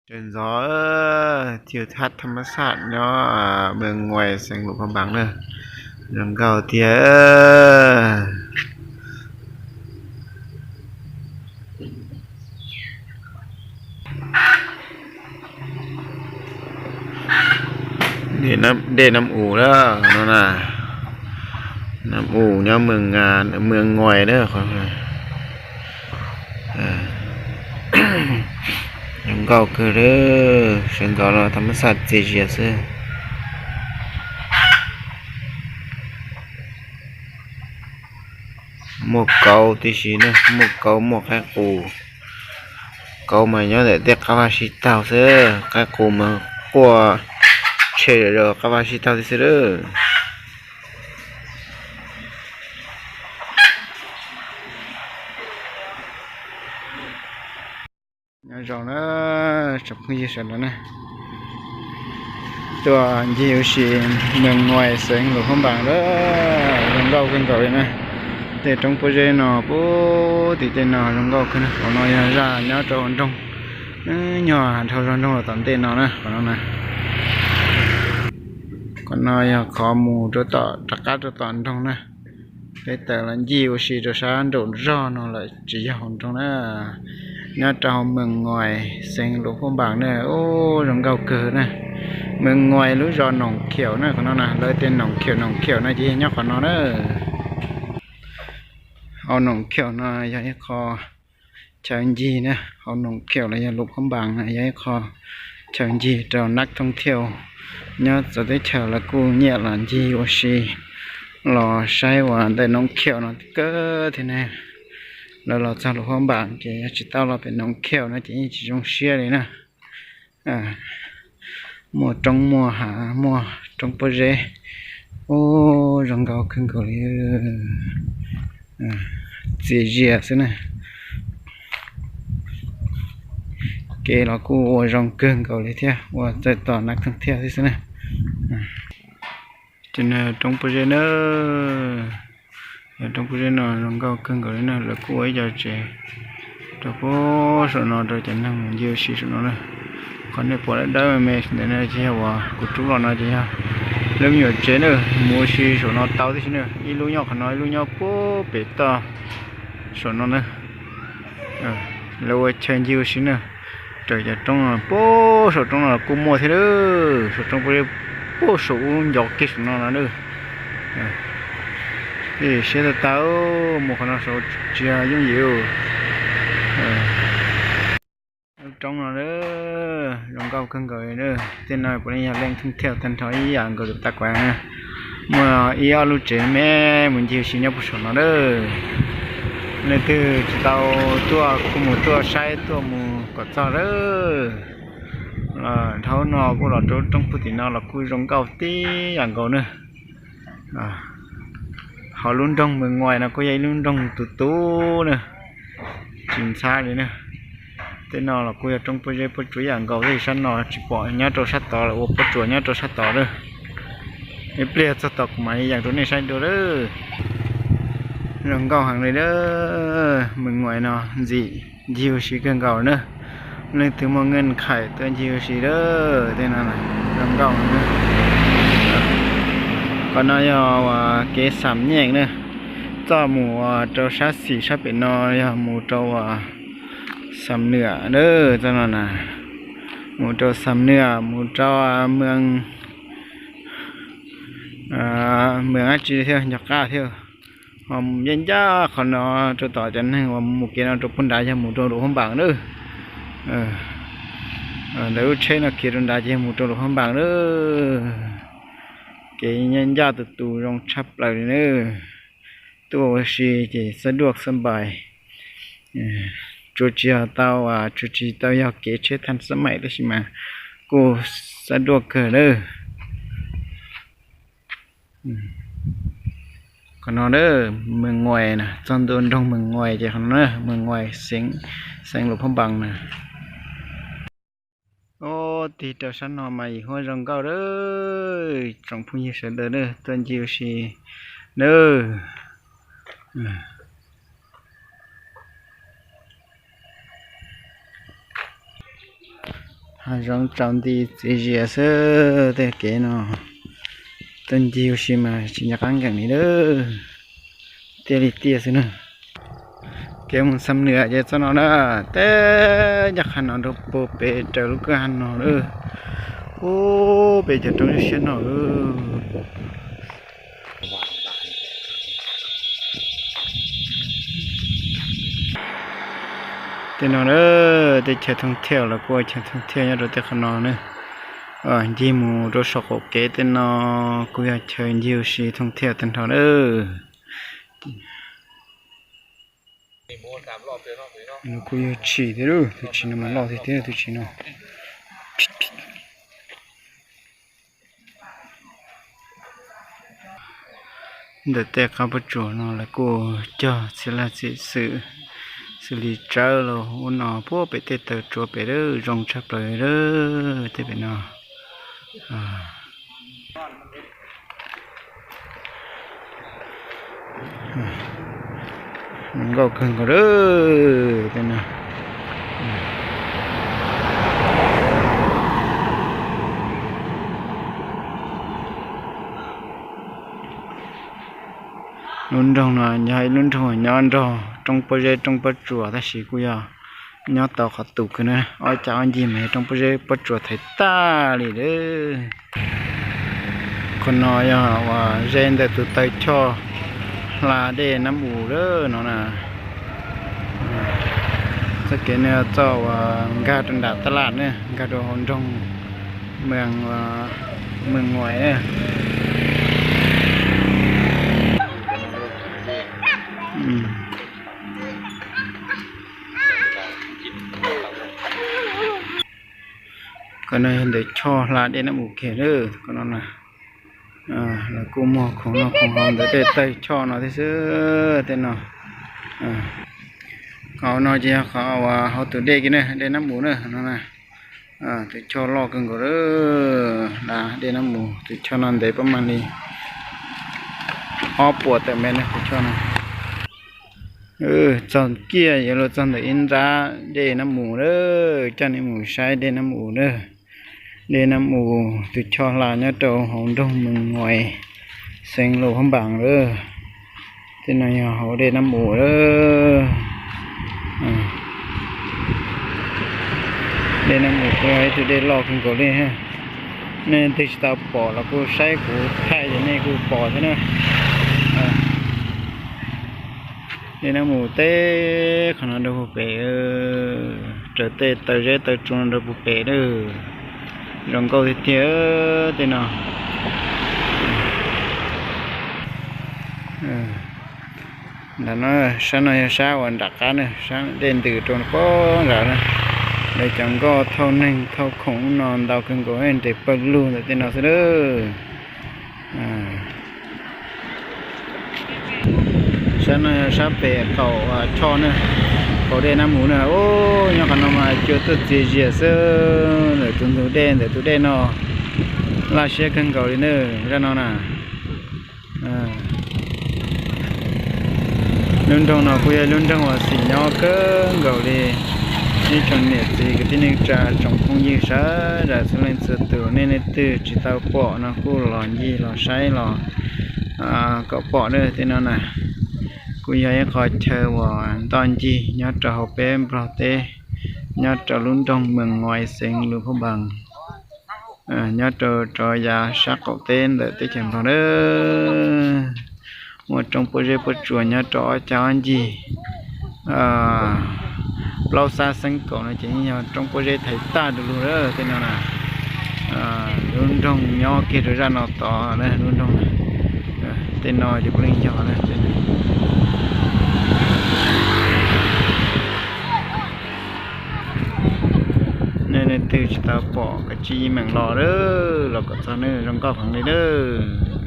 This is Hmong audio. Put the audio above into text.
Sawv ntxov, thib thab tham mas xaj nyob Mws Nguais xeev Luam Phaj Npaas na, zoo nkauj tiag. Dej Nam Us na, Nam Us nyob Mws Nguais na. Zoo nkauj kawg li, sawv ntxov los tham mas xaj txias zias xwb. Muaj kauv tib si na, muaj kauv muaj qaib qus. Kauv mas nyob ntawm tej qab vaj sib taug xwb, qaib qus mas quaj tshe rau qab vaj sib taug tib xwb lawm. Nyob zoo na, tsoom phooj ywg sawv daws na, tuaj ncig ua si Mws Nguais xeev Luam Phaj Npaas na, zoo nkauj kawg nkaus li na. Tej roob pob zeb no puag tim tej no zoo nkauj kawg na. Qhov no yog zaj nyob rau hauv nroog, nyuag dhau zog nroog los tom ntej no na, qhov no na. Qhov no yog qhov mus rau tom, rov qab rau tom nroog na. Peb tawm los ncig ua si rau sab nraum zog no lawm, tsis yog hauv nroog na. Nyob rau hauv Mws Nguais xeev Luam Phaj Npaas na, ub zoo nkauj kawg na. Mws Nguais lub zos Noom Khiaum na, qhov no na, lawv tias Noom Khiaum, Noom Khiaum no ces yog nyob qhov no na. Hauv Noom Khiaum no yog ib qho chaw ncig na, hauv Noom Khiaum los yog Luam Phaj Npaas no yog ib qho chaw ncig rau nab thooj thiaj nyob txawv teb chaws lawv kuj nyiam los ncig ua si, los saib uas ntawm Noom Khiaum no kawg thiab ne. Lawv los txog Luam Phaj Npaas ces yog tsis tau los pem Noom Khiaum no ces yeej tsis zoo siab li na. Muaj roob muaj hav, muaj roob pob zeb, ub zoo nkauj kawg nkaus li. Txias zias xwb na. Kev los kuj ua zoo kawg nkaus li thiab, ua txawj tos nab thooj thiaj xwb xwb na. Ces roob pob zeb na, yog roob pob zeb no zoo nkauj kawg nkaus li na, lawv kuj ua ib co tsev rau puag saum no rau cov neeg mus ncig ua si saum no na. Qhov nej pom dawb dawb me me ntawm no ces yog uas kuv rub los no ces yog lub me nyuam tsev na, mus ua si saum no tau tib si na, ib lub nyob qhov no, ib lub nyob puag pem toj saum no na. Lawv ua chaw ncig ua si na, raws cov roob no puag saum roob no kuj muaj thiab lawm, saum roob puag, puag saum ub ncov kiag saum no no na. Siab tag tag, mus qhov no saud tsis yooj yim. Lub roob no zoo nkauj kawg nkaus li. Tej no puav leej yog leej thooj thiaj tag nrho ib yam nkaus li tag kuv na. Muaj ib ob lub tsev me mus ncig ua si nyob puag saum no lawm. Leej twg tsis tau tuaj kuj mus tuaj saib tuaj mus kom txog lawm. Dhau no kuj los rau roob puag tim no los kuj zoo nkauj tib yam nkaus na. Hauv lub nroog Mws Nguais no kuj yog ib lub nroog tus tub na, tsis ntxhab li na. Tej no los kuj yog roob pob zeb puab tsuas ib yam nkaus, sab no tsis pom, nyob rau sab tod lawm, ua puab tsuas nyob rau sab tod lawm. Ib pliag txog tod kuv mam li yees rau nej saib dua lawm. Zoo nkauj heev li lawm, Mws Nguais no ntxim ncig ua si kawg nkaus na. Leej twg muaj nkees khais tuaj ncig ua si lawm, tej no zoo nkauj na. Qhov no yog kev Xam Nyeej na, txoj mus rau sab xis sab pem no yog mus rau Xam Nwam na, txoj no na, mus rau Xam Nwam, mus rau Mws, Mws dab tsi thiab, Ncog Qab thiab. Ho ncaj ncaj qhov no rau tom cov neeg uas mus kev no rau puag nrad yog mus rau Luam Phab Npaas na. Ntawm lub tsheb no khiav rau nrad ces yog mus rau Luam Phab Npaas na. Kev ncaj ncaj tus tus zoo tshaj plaws li na. Tuaj ua si ces xab duaj xab npais, tsuas tsis yog tau, tsuas tsis tau yog kev tsheb thaj xab maim tab sis mas kuj xab duaj kawg na. Qhov no na, Mws Nguais na, txog ntua nroog Mws Nguais ces qhov no na, Mws Nguais xeev, xeev Luam Phab Npaas na. Ub, tig rau sab no mas yim huab zoo nkauj lawm, tsoom phooj ywg sawv daws na, tuaj ncig ua si na. Hav zoov tsaus nti txiv zias xwb, tej kev no tuaj ncig ua si mas tsis nco qab nkees li lawm, tiaj li tiaj xwb na. Kev mus Xam Nwa ces txoj no na, tej ncaj qha no rau puag pem raws lub kwj ha no lawm, puag pem cov roob siab no lawm. Tej no na, teb chaws thooj thiaj los kuj ua chaw thooj thiaj nyob rau tej qhov no na. Ncig mus rau saum qaum kev tej no kuj yog chaw ncig ua si thooj thiaj tag nrho lawm. Kuj yog tshis thiab, tus tshis no mas loj tiag tiag tus tshis no. Ntawm tej qab pob tsuas no lawv kuj cog txhia laj txhia xwm, xws li tsawb los ua no puag pem tej taw tsuav pem lawm, zoo tshaj plaws lawm tej pem no. Nkauj kawg nkaus lawm tej no. Lub nroog no yog ib lub nroog nyob nrog roob pob zeb roob pob tsuas tab sis kuj yog nyob tau qhov tus kawg na, ob cag ob ncig mas yog roob pob zeb pob tsuas thaiv tag li lawm. Qhov no yog uas ze ntawm tus taw choj hla dej Nab Us lawm no na. Txoj kev no yog txoj uas nkag rau nram taj laj na, nkag rau hauv nroog Mws Nguais. Qhov no yog ntawm choj hla dej Nab Us kiag lawm, qhov no na. Lawv kuj muag khoom noj khoom haus ntawm tej taw choj no thiab xwb tej no. Qhov no ces yog qhov uas hauv tus dej kiag na, dej Nab Us na no na. Tus choj loj kawg nkaus lawm, hla dej Nab Us, tus choj no ntev pab mag li ob puas tawm mev na tus choj no. Txog kiag yuav luag txog ntawm ib nrab dej Nab Us lawm, coj nej mus saib dej Nab Us na. Dej Nab Us tus choj hla nyob rau hauv nroog Mws Nguais, xeev Luas Phab Npas lawm. Tej no yog hauv dej Nab Us lawm. Dej Nab Us kuj yog ib tug dej loj kawg nkaus li. Nej leej twg tsis tau pom los kuj saib kuv thaij ces nej kuj pom thiab na. Dej Nab Us teb qhov no rau puag pem, raws tej taw zeb taw tsua no rau puag pem lawm. Zoo nkauj tiag tiag tej no. Ntawm no, sab no yog sab uas nram qab na, sab dej ntws rau pem nrad na. Lawv cov nkoj thauj neeg thauj khoom no ntau kawg nkaus, nres pawg lug ntawm tej no xwb lawm. Sab no yog sab pem qaum choj na, qaum dej Nab Mus na. Ub, nyob qhov no mas cua tuaj txias zias xwb, ntawm tus ntug dej, ntawm tus dej no laj siab kawg nkaus li na, zaj no na. Lub nroog no kuj yog lub nroog uas xis nyob kawg nkaus li. Ib tsoom niam txiv kwv tij neej tsa tsoom phooj ywg sawv daws txhua leej txhua tus, nej leej twg tsis tau pom no kuj los ncig los saib los kom pom na. Tej no na kuj yog ib qho chaw uas ntoj ncig nyob rau hauv peb Nplog teb, nyob rau lub nroog Mes Ngais xeev Luas Phab Npas, nyob rau rov yav sab qaum teb ntawm teb chaws Nplog na. Muaj roob pob zeb pob tsuas nyob rau ob cag ob ncig. Plaub xab xeeb kaum no ces yeej yog roob pob zeb thaiv tag du lug lawm tej no na. Lub nroog nyob kiag rau zaj no tod, lub nroog tej no ces puav leej yog na. Nej leej twg tsis tau pom kav tsij meem los, los kom txog na, zoo nkauj heev li lawm.